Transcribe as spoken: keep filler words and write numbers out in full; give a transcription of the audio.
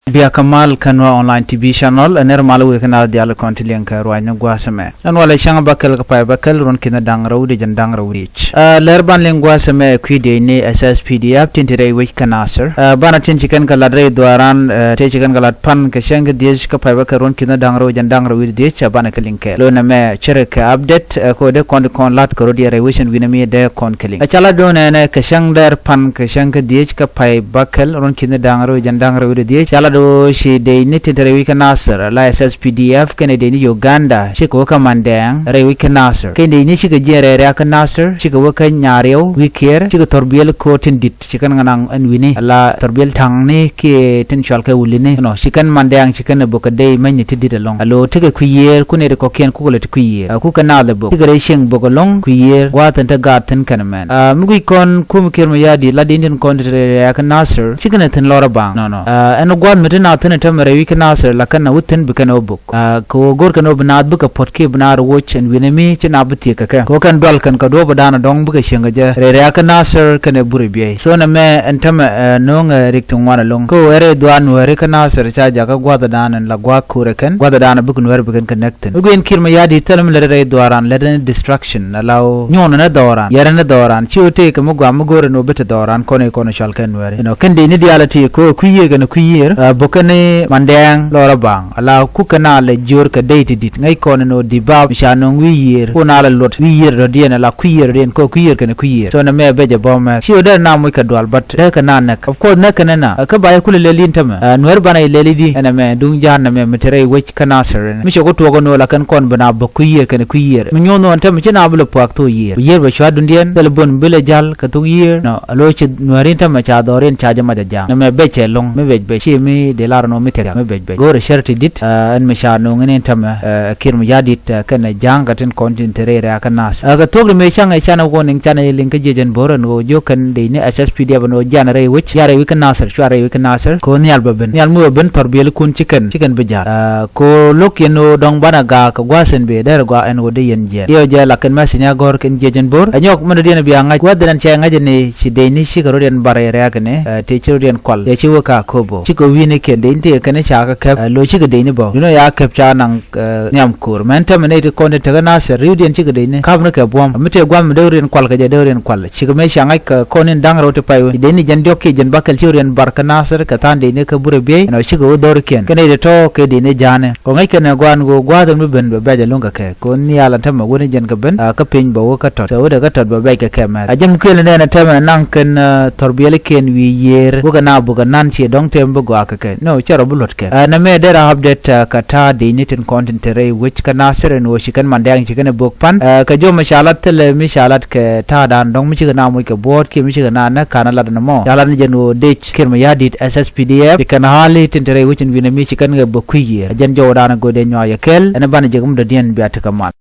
Bia kä mal kä Nuer Online T V channel, ɛ nɛr mal wëë kä naath diaal kɔn ti liɛŋ kɛ ruaacni gua̱a̱th ɛmɛ. Ɛn walɛ cäŋ bäkɛl kä pay bäkɛl ruɔ̱n ki̱n da̱ŋ rɛw wi̱cdɛ jiɛn da̱ŋ rɛw wi̱c. Ɛ, lɛr ban liŋ gua̱a̱th ɛmɛ kui̱diɛni S S P D F tin ti rɛy wec kä Nasir. Ɛ, banɛ tin ci kɛn kɛ lat rɛy dhuaaran, ɛ, tëë ci kɛn kɛ lat pan kɛ cäŋ kä dhiec kä pay bäkɛl ruɔ̱n ki̱n da̱ŋ rɛw wi̱cdɛ jiɛn da̱ŋ rɛw wi̱cdɛ dhiec, ɛ, banɛ kɛ liŋ kɛ. Lo̱n ɛmɛ cärɛ kɛ update, ɛ, kɛ ɣöö dee kɔn ti kɔn lat kɛ rɔ̱diɛn rɛy wec ɛn wi̱n ɛmi dee kɔn kɛ liŋ. Ɛ, ca lat do̱n ɛnɛ kɛ cäŋ dɛr pan kɛ cäŋ kä dhiec kä pay bäkɛl ruɔ̱n ki̱n da̱ŋ rɛw wi̱cdɛ jiɛn da̱ŋ rɛw wi̱cdɛ dhiec. Ca lat ɣöö ci dec ni tin te rɛy wec kä Nasir, la S S P D F kɛnɛ dec ni Uganda, cikɛ wä kä Mandɛɛŋ rɛy wec kä Nasir. Kɛnɛ dec ni cikɛ jiɛn rɛy ria̱k kä Nasir, cikɛ wä kä Nyariw, wi̱i̱ kiɛɛr, cikɛ thɔrbiɛl ko̱r tin di̱t, ci kɛn ŋa naŋ ɛn wi̱ni, la thɔrbiɛl ta̱ŋni kiɛ tin cual kɛ wulini. Ɛnɔ, ci kɛn Mandɛɛŋ, ci kɛn ɛ bök kɛ dec mäcni ti di̱t ɛlɔ̱ŋ. Alo, tekɛ kui̱ yiëër, kunɛ ti kɔ̱kiɛn kukɛ lɛ ti kui̱ yiëër. Ɛ, kukɛ naath ɛ bök. Cikɛ rɛy cieŋ bök ɛlɔ̱ŋ, kui̱ yiëër. Gua̱a̱th in te gaat thi̱n kɛn mɛn. Ɛ, mi guic kɔn kum Kiir Mayardit la di̱n tin kɔn ti rɛy ria̱k kä Nasir, cikɛ nɛ thi̱n lɔr ɛ baŋ. Nɔnɔ. Ɛ, ɛn gua̱a̱th mi ti naath thi̱n ɛ tämɛ rɛy wec kä Nasir, la kɛn ɛ wä thi̱n bi kɛn ɛ wä bök. Ɛ, kɛ ɣöö go̱r kɛn ɣöö bi naath bikɛ puɔ̱t kiɛ bi naath rɛ woc ɛn wi̱n ɛmi ci naath bi thiek kɛ kɛ. Kɛ ɣöö kɛn dual kɛn kɛ duɔ̱ɔ̱p dan dɔ̱ŋ bikɛ cieŋ kɛ jɛ rɛy ria̱k kä Nasir kɛnɛ Burɛ Biey. So nɛmɛ ɛn tämɛ, ɛ, nööŋɛ rik ti ŋuan ɛlɔ̱ŋ. Kɛ ɣöö ɛ rɛy dhuaar Nuääri kä Nasir ca jakä gua̱a̱th dan ɛn la gua̱a̱k ko̱rɛ kɛn. Gua̱a̱th dan bikɛ Nuääri bi kɛn kɛ näk thi̱n. Mi guic in Kiir Mayardit thilɛ mi lät rɛy dhuaaran, lät ni destruction, ala ɣöö nyuɔn ni dhɔran, yɛr ni dhɔran. Ci ɣöö tëëkɛ mi gua̱a̱m mi go̱o̱rɛ ni ɣöö bi te dhɔran kɔn i̱ kɔn i̱ cɔal kɛn Nuääri. Ɛnɔ, kɛn dec ni diaal ɛ ti kɛ ɣöö kui̱ yiëër kɛnɛ kui̱ yiëër, ɛ, bök kɛn ni Mandɛɛŋ lɔr ɛ baŋ. Ala kukɛ naath lɛ jiöör kɛ dec ti di̱t. Ŋäc kɔn ɛn ɣöö Dibap mi ca nööŋ wi̱i̱ yiëër, ku naath lɛ luɔt wi̱i̱ yiëër dɔ̱diɛn, ala kui̱ yiëër dɔ̱diɛn, kɛ ɣöö kui̱ yiëër kɛnɛ kui̱ yiëër. So nɛmɛ bɛ jɛ bä mɛ. Ci ɣöö dee naath moc kɛ dual, but dee kɛ naath näk. Of course näk kɛn ɛ naath. Ɛ, kä ba yɛ kulɛ lɛl in tämɛ. Ɛ, Nuääri banɛ yɛ lɛl i̱di ɛn ɛmɛ duŋ ja̱a̱n nɛmɛ mi te rɛy wec kä Nasir. Mi cɛ ku tuɔɔk ɛn ɣöö la kɛn kɔn bi naath bök kui̱ yiëër kɛnɛ kui̱ yiëër. Mi nyuɔ̱th ɛn tämɛ ci naath bi lɛ pua̱a̱k thok yiëër. Yiëër bɛ cua duŋdiɛn, thilɛ bun bi lɛ ja̱l kɛ thok yiëër. Nɔ, alo ci Nuääri in tämɛ ca dhɔr in ca jɛ mac a ja̱a̱ŋ. Nɛmɛ bɛ cɛ ɛlɔ̱ŋ, mi bɛc bɛc. Ci mi dee lar ɛn ɣöö mi thia̱k, mi bɛc bɛc. Go̱o̱rɛ cär ti di̱t, ɛ, ɛn mi ca nööŋ in tämɛ, ɛ, Kiir Mayardit, ɛ, kɛnɛ ja̱a̱ŋ kɛ tin kɔn tin te rɛy ria̱k kä Nasir. Ɛ, kɛ thuɔ̱k ri mëë cäŋ ɛ canɛ warning, canɛ liŋ kä jiɛc ɛn bo̱r ɛn ɣöö jiök kɛn dec ni S S P D F ɛn ɣöö jianɛ rɛy wec, jianɛ rɛy wec kä Nasir, cua rɛy wec kä Nasir. Kɛ ɣöö nhial bɛ ben. Nhial mi bɛ ben, thɔrbiɛlikun ci kɛn, ci kɛn bi ja̱l. Ɛ, kɛ ɣöö lo̱k yɛn ɣöö dɔ̱ŋ banɛ gaak kɛ gua̱a̱th in bëë derɛ gɔaa ɛn ɣöö dee yɛn jiɛɛn. Yɛ ɣöö jɛ la kɛn message ni a gɔ̱r kɛn jiɛc ɛn bo̱r. Ɛ nyɔk mi dɔ̱diɛn bia ŋa̱c. Gua̱a̱th in cɛ ŋa̱c ɛn i̱ ci dec ni cikɛ rɔ̱diɛn bar rɛy ria̱k ɛn i̱, ɛ, tëë ci rɔ̱diɛn kual. Yɛ ci wä kä Akobo. Cikɛ wi̱i̱ni kɛn dec ni tëë kɛn i̱ ca kɛ kɛp, ɛ, lo̱c cikɛ dec ni bä. Duundɛ ya kɛp ca naŋ, ɛ, nhiam ko̱r. Mɛn tämɛ nɛy ti kɔn ti tekɛ Nasir, ri̱wdiɛn cikɛ dec ni ka̱pni kɛ buɔ̱m. Mi tëë gua̱a̱th mi dee rɔ̱diɛn kual kɛ jɛ, dee rɔ̱diɛn kual. Cikɛ mëë ca ŋa̱c kɛ kɔn in da̱ŋ rɛw ti pay wä. Dec ni jiɛn diɔ̱k kiɛ jiɛn bäkɛl ci rɔ̱diɛn bar kä Nasir kɛ tha̱a̱ŋ dec ni kä Burɛ Biey. Ɛn ɣöö cikɛ wä dhɔrikiɛn. Kɛn nɛy ti tɔ̱ kɛ dec ni ja̱a̱ni. Kɛ ɣöö ŋäc kɛn ɛ gua̱a̱n ɣöö gua̱a̱th ɛn mi ben bɛ bɛ̈c ɛlɔ̱ŋ kɛ kɛ. Kɛ ɣöö nhial ɛn tämɛ wä ni jɛn kɛ ben, ɛ, kä piny bɛ wä kä tɔt. Kɛ wä dee kä tɔt bɛ bɛ̈c kɛ kɛ mɛth. A jɛn kuël nɛn ɛ tämɛ naŋ kɛn, ɛ, thɔrbiɛlikiɛn wi̱i̱ yiëër. Wä kɛ naath bukɛ nan ciɛ dɔ̱ŋ tɛm bi gɔaa kɛ kɛ. No, cɛ rɔ bi luɔt kɛ. Ɛ, nɛmɛ derɛ update, ɛ, kɛ ta̱a̱ dec ni tin kɔn tin te rɛy wec kä Nasir ɛn ɣöö ci kɛn Mandɛɛŋ ci kɛn ɛ bök pan. Ɛ, kɛ jɔmɛ ca lat thilɛ mi ca lat kɛ ta̱a̱dan dɔ̱ŋ mi cikɛ naath moc kɛ buɔ̱ɔ̱t kiɛ mi cikɛ naath näk, ka̱n ɛ lat ɛn ɛmɔ. Ca lat ni jɛn ɣöö dec Kiir Mayardit S S P D F ci kɛn ɣa̱li tin te rɛy wec ɛn wi̱n ɛmi ci kɛn ɣɛ bök kui̱ yiëër. Ɛ jɛn jɔwdan ɛ go̱o̱dɛ nyuac ɛ kɛl. Ɛn ɛ banɛ jek mi dɔ̱diɛn bia tekɛ mal.